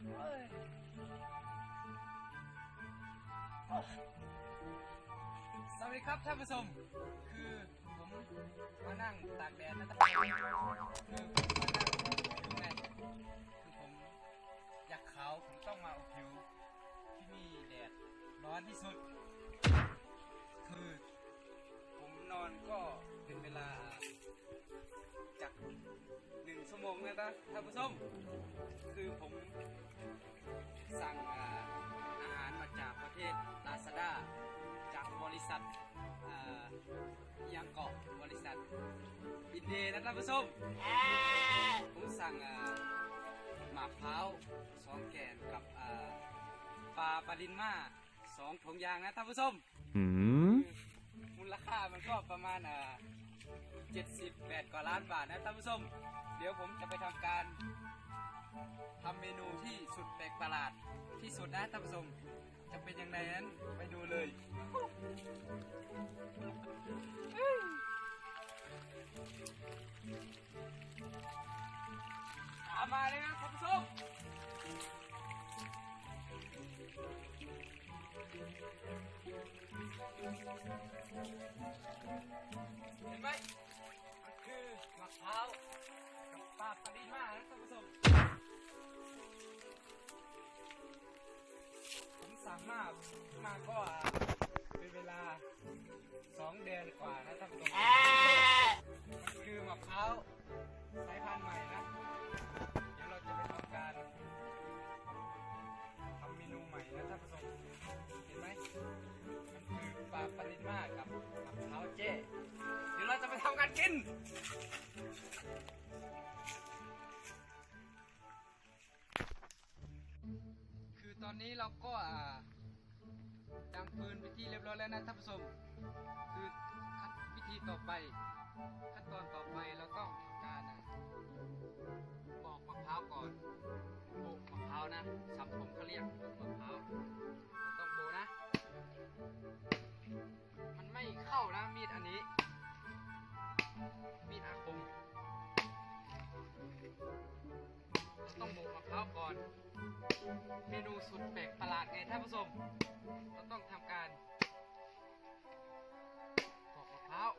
ສະຫວັດດີຄັບທ່ານຜູ້ຊົມ ຄື ผมมานั่งตากแดดนะท่านผู้ชม คือผมมานั่งอบผิวไง คือผมอยากขาว ผมต้องมาอบผิวที่มีแดดร้อนที่สุด คือผมนอนก็เป็นเวลาจากหนึ่งชั่วโมงนะท่านผู้ชม คือผม สั่ง อ่า อาหารมาจากประเทศลาซาด้า จากบริษัท อ่า อิหยังเกาะ บริษัทอินเดย์นะท่านผู้ชม ผมสั่ง อ่า หมากพร้าวสองแก่นกับ อ่า ปลาปาลินมาสองถุงยางนะท่านผู้ชม อืม มูลค่ามันก็ประมาณ อ่า เจ็ดสิบแปดกว่าล้านบาทนะท่านผู้ชม เดี๋ยวผมจะไปทำการทำเมนูที่สุดแปลกประหลาดที่สุดนะท่านผู้ชม จะเป็นยังไงนั้นไปดูเลย ตามมาเลยนะท่านผู้ชม เห็นไหม มันคือมะพร้าวกับปลาปาลินมานะท่านผู้ชม ผมสั่งมา มาก็เป็นเวลาสองเดือนกว่านะท่านผู้ชม มันคือมะพร้าว สายพันธุ์ใหม่นะ เดี๋ยวเราจะไปทำการทำเมนูใหม่นะท่านผู้ชม เห็นไหม มันคือปลาปาลินมากับมะพร้าวแจ้ เดี๋ยวเราจะไปทำการกิน คือตอนนี้เราก็ อ่า ดังฟืนเป็นที่เรียบร้อยแล้วนะท่านผู้ชม คือขั้น วิธีต่อไป ขั้นตอนต่อไปเราต้องทำการ อ่า ปอกมะพร้าวก่อน โบกมะพร้าวนะ สังคมเขาเรียกโบกมะพร้าว เราต้องโบกนะ มันไม่เข้านะ มีดอันนี้ มีดอาคม เราต้องโบกมะพร้าวก่อน เมนูสุดแปลกประหลาดไงท่านผู้ชม เราต้องทำการปอกมะพร้าว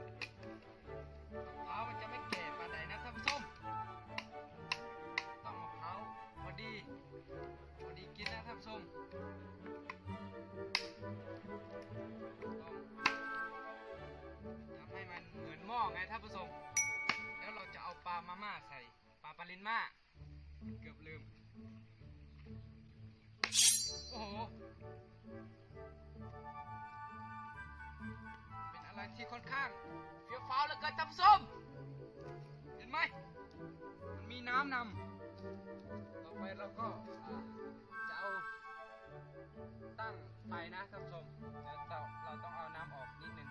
มะพร้าวมันจะไม่แก่ปานใดนะท่านผู้ชม ต้องมะพร้าวพอดี พอดีกินนะท่านผู้ชม ต้องทำให้มันเหมือนหม้อไงท่านผู้ชม แล้วเราจะเอาปลามาม่าใส่ ปลาปาลินมา เกือบลืม โอ้โห เป็นอะไรที่ค่อนข้างเฟี้ยวฟ้าวเหลือเกินท่านผู้ชม เห็นไหม มันมีน้ำนำ ต่อไปเราก็ อ่า จะเอาตั้งไฟนะท่านผู้ชม แล้วเรา เราต้องเอาน้ำออกนิดนึง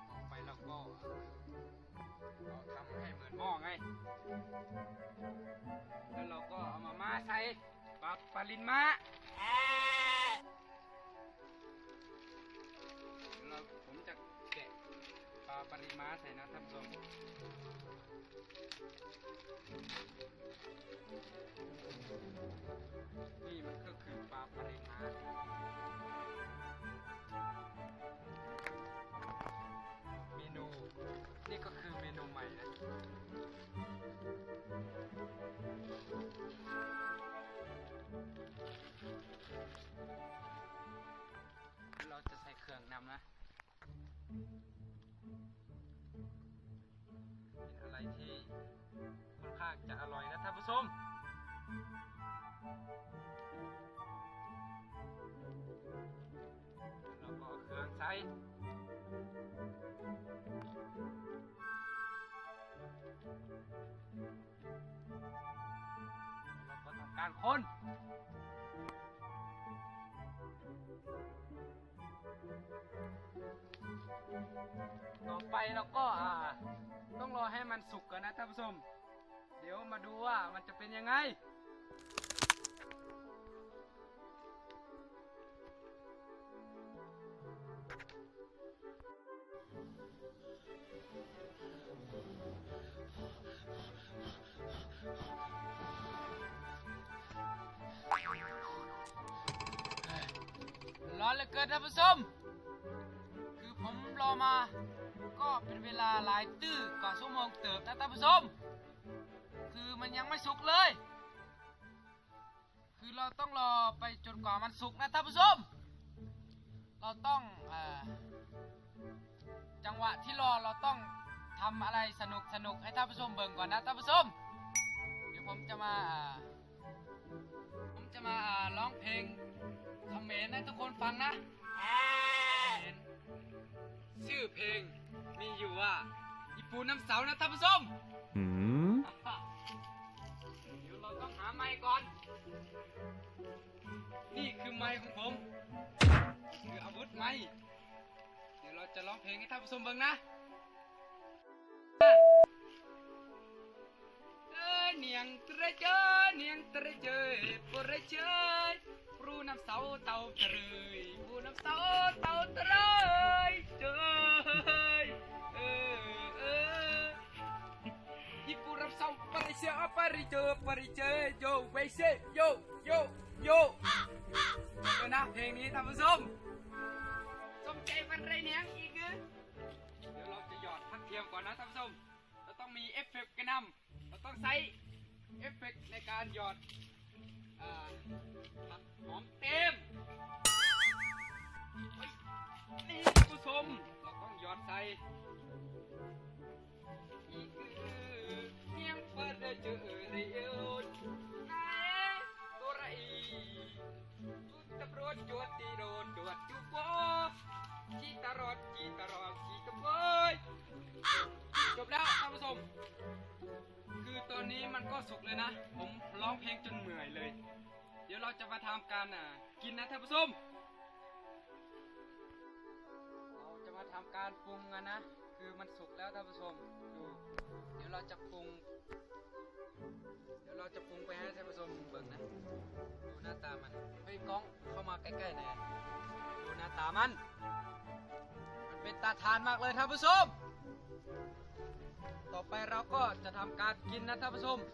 ต่อไปเราก็ เราทำให้เหมือนหม้อไง แล้วเราก็เอามาม่าใส่ปลาปาลินมา เรา ผมจะแกะปลาปาลินมาใส่นะท่านผู้ชม นี่มันก็คือปลาปาลินมา เมนู นี่ก็คือเมนูใหม่นะ เราจะใส่เครื่องนำนะ เป็นอะไรที่ค่อนข้างจะอร่อยนะท่านผู้ชม เราก็เอาเครื่องใส่ เราก็ทำการคน ต่อไปเราก็ อ่า ต้องรอให้มันสุกก่อนนะท่านผู้ชม เดี๋ยวมาดูว่ามันจะเป็นยังไง เ ເກີດ ທ່ານຜູ້ຊົມ, ຄືຜົມລໍມາກໍເປັນເວລາຫຼາຍຕື້ກວ່າຊົ່ວໂມງເຕີບນະທ່ານຜູ້ຊົມ, ຄືມັນຍັງບໍ່ສຸກເລີຍ, ຄືເຮົາຕ້ອງລໍໄປຈົນກວ່າມັນສຸກນະທ່ານຜູ້ຊົມ. ເຮົາຕ້ອງ ເອີ ຈັງຫວະທີ່ລໍ ເຮົາຕ້ອງທຳອະໄລສະໜຸກໆ ໃຫ້ທ່ານຜູ້ຊົມເບິ່ງກ່ອນນະທ່ານຜູ້ຊົມ. ດຽວຜົມຈະມາ ເອີ ຜົມຈະມາ ເອີ ຮ້ອງເພງຂະເໝນໃຫ້ທຸກຄົນຟັງນະ. ຂະເໝນ ຊື່ເພງມີຢູ່ວ່າ ອີປູນ້ຳເສົານະທ່ານຜູ້ຊົມ. ຫືມ ດຽວເຮົາຕ້ອງຫາໄມກ່ອນ. ນີ້ຄືໄມຂອງຜົມ, ຄືອາວຸດໄມ. ດຽວເຮົາຈະຮ້ອງເພງໃຫ້ທ່ານຜູ້ຊົມເບິ່ງນະ. ເອີ ນຽງເຕຣເຈີ ນຽງເຕຣເຈີ ເປຣເຈີ ປູນ້ຳເສົາເຕົາເຕຣຍ ປູນ້ຳເສົາເຕົາເຕຣຍ ເຈີ ເອີ ເອີ ອີປູນ້ຳເສົາ ເປຣເຈີ ເປຣເຈີ ເປຣເຈີ ໂຢ ເວເຊ ໂຢ ໂຢ ໂຢ ເອີນະ ເພງນີ້ທ່ານຜູ້ຊົມ. ສົນໃຈເປັນໄລນຽງອີກ? ດຽວເຮົາຈະຫຍອດຜັກທຽມກ່ອນນະທ່ານຜູ້ຊົມ. ເຮົາຕ້ອງມີເອັບເຟັກກະນຳ, ເຮົາຕ້ອງໃຊ້ເອັບເຟັກໃນການຫຍອດ ເອີ ຜັກຫອມເຕັມ. ນີ້ທ່ານຜູ້ຊົມ, ເຮົາຕ້ອງຫຍອດໃສ່. ຕຳຫຼວດຈວດຕີໂດນ ຈວດຈຸໂກ ຈີຕະຫຼອດ ຈີຕະຫຼອດ ຈີຕະໂກຍ. ຈົບແລ້ວທ່ານຜູ້ຊົມ, ຄືຕອນນີ້ມັນກໍສຸກເລີຍນະ, ຜົມຮ້ອງເພງຈົນເມື່ອຍເລີຍ. ດຽວເຮົາຈະມາທຳການ ອາ ກິນນະທ່ານຜູ້ຊົມ. ເຮົາຈະມາທຳການປຸງຫັ້ນນະ, ຄືມັນສຸກແລ້ວທ່ານຜູ້ຊົມ. ດູ ດຽວເຮົາຈະປຸງ ດຽວເຮົາຈະປຸງໄປໃຫ້ທ່ານຜູ້ຊົມເບິ່ງນະ. ດູໜ້າຕາມັນ. ເຮີ້ຍ ກ້ອງ ເຂົ້າມາໃກ້ໆແດ່. ດູໜ້າຕາມັນ. ມັນເປັນຕາທານມາກເລີຍທ່ານຜູ້ຊົມ. ຕໍ່ໄປເຮົາກໍຈະທຳການກິນນະທ່ານຜູ້ຊົມ. ເ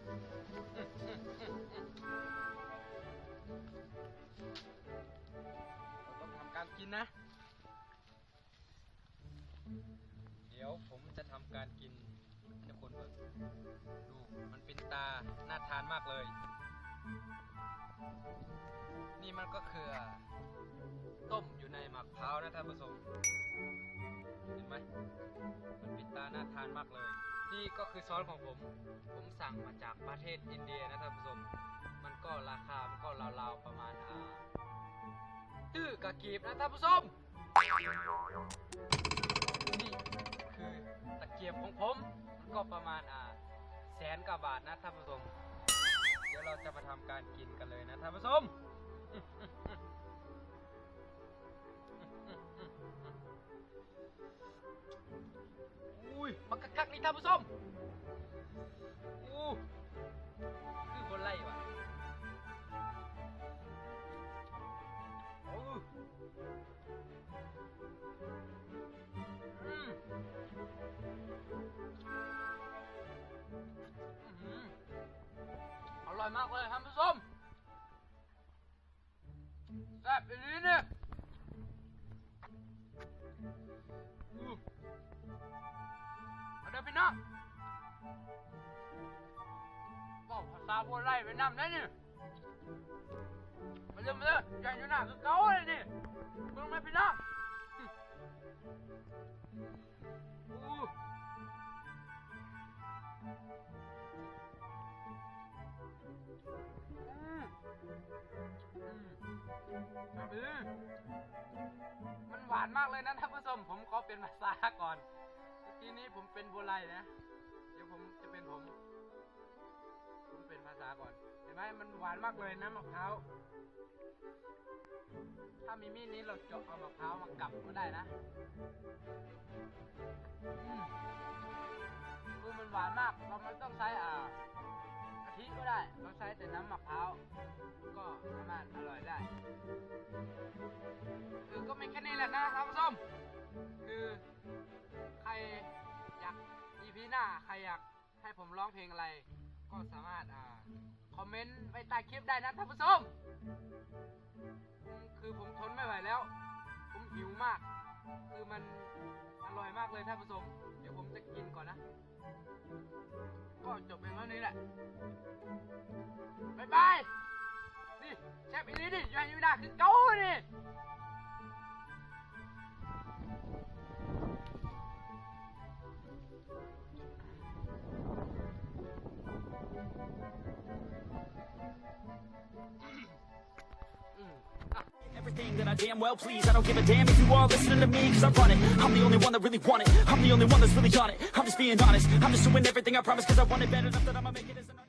ຮົາຕ້ອງທຳການກິນນະ. ດຽວຜົມຈະທຳການກິນໃຫ້ທຸກຄົນເບິ່ງ. ດູ ມັນເປັນຕາໜ້າທານມາກເລີຍ. ນີ້ມັນກໍຄືຕົ້ມຢູ່ໃນໝາກພ້າວນະທ່ານຜູ້ຊົມ. ເຫັນໄໝ? ມັນເປັນຕາໜ້າທານມາກເລີຍ. ນີ້ກໍຄືຊ້ອນຂອງຜົມ. ຜົມສັ່ງມາຈາກປະເທດອິນເດຍນະທ່ານຜູ້ຊົມ. ມັນກໍລາຄາ ມັນກໍລາວໆປະມານ ອາ ຕື້ກວ່າກີບນະທ່ານຜູ້ຊົມ. ນີ້ຄືຕະກຽມຂອງຜົມ, ມັນກໍປະມານ ອາ ແສນກວ່າບາດນະທ່ານຜູ້ຊົມ. ດຽວເຮົາຈະມາທຳການກິນກັນເລີຍນະທ່ານຜູ້ຊົມ. ອຸ້ຍ ບັກຄັກໆນີ້ທ່ານຜູ້ຊົມ. ໂອ້ ຄືບໍ່ໄຫຼວະ. ໂອ້ ອືມ ອືມ ອະລ່ອຍມາກເລີຍທ່ານຜູ້ຊົມ. ແຊບອີ່ຫຼີນີ້. ອືມ ມາເດີພີ່ນ້ອງ, ເວົ້າພາສາບໍ່ໄດ້ໄປນຳໄດ໋ນີ້. ມາເດີ ມາເດີ, ໃຫຍ່ຢູ່ໜ້າຄືເກົ່າເລີຍນີ້. ເບິ່ງແມ່ພີ່ນ້ອງ. ອືມ ໂອ້ ອືມ ອືມ ມັນຫວານມາກເລີຍນະທ່ານຜູ້ຊົມ. ຜົມຂໍປ່ຽນພາສາກ່ອນ, ເມື່ອກີ້ນີ້ຜົມເປັນບໍ່ໄດ້ນະ, ດຽວຜົມຈະເປັນ ຜົມ ຜົມປ່ຽນພາສາກ່ອນ. ເຫັນໄໝ? ມັນຫວານມາກເລີຍ ນ້ຳໝາກພ້າວ. ຖ້າມີມີດນີ້ ເຮົາຈະເອົາໝາກພ້າວມາກັບກໍໄດ້ນະ. ອືມ ຄືມັນຫວານມາກ, ເຮົາບໍ່ຕ້ອງໃຊ້ ອາ ກະທິກໍໄດ້, ເຮົາໃຊ້ແຕ່ນ້ຳໝາກພ້າວກໍສາມາດອະລ່ອຍໄດ້. ເອີ ກໍມີແຄ່ນີ້ແຫຼະນະທ່ານຜູ້ຊົມ. ຄືໃຜຢາກ ອີພີໜ້າ ໃຜຢາກ ໃຫ້ຜົມຮ້ອງເພງອະໄລ ກໍສາມາດ ອາ ຄອມເມັນໄວ້ໃຕ້ຄລິບໄດ້ນະທ່ານຜູ້ຊົມ. ອືມ ຄືຜົມທົນໄມ່ໄຫວແລ້ວ. ຫິວມາກ ຄືມັນອະລ່ອຍມາກເລີຍທ່ານຜູ້ຊົມ. ດຽວຜົມຈະກິນກ່ອນນະ. ກໍຈົບພຽງເທົ່ານີ້ແຫຼະ. ບາຍບາຍ. ນີ້ ແຊບອີ່ຫຼີນີ້ ຢູ່ໃຫ້ຢູ່ນາຄືເກົ່ານີ້. Everything that I damn well please. I don't give a damn if you all listening to me, 'cause I run it. I'm the only one that really want it. I'm the only one that's really on it. I'm just being honest. I'm just doing everything I promise, 'cause I want it bad enough that I'ma make it as an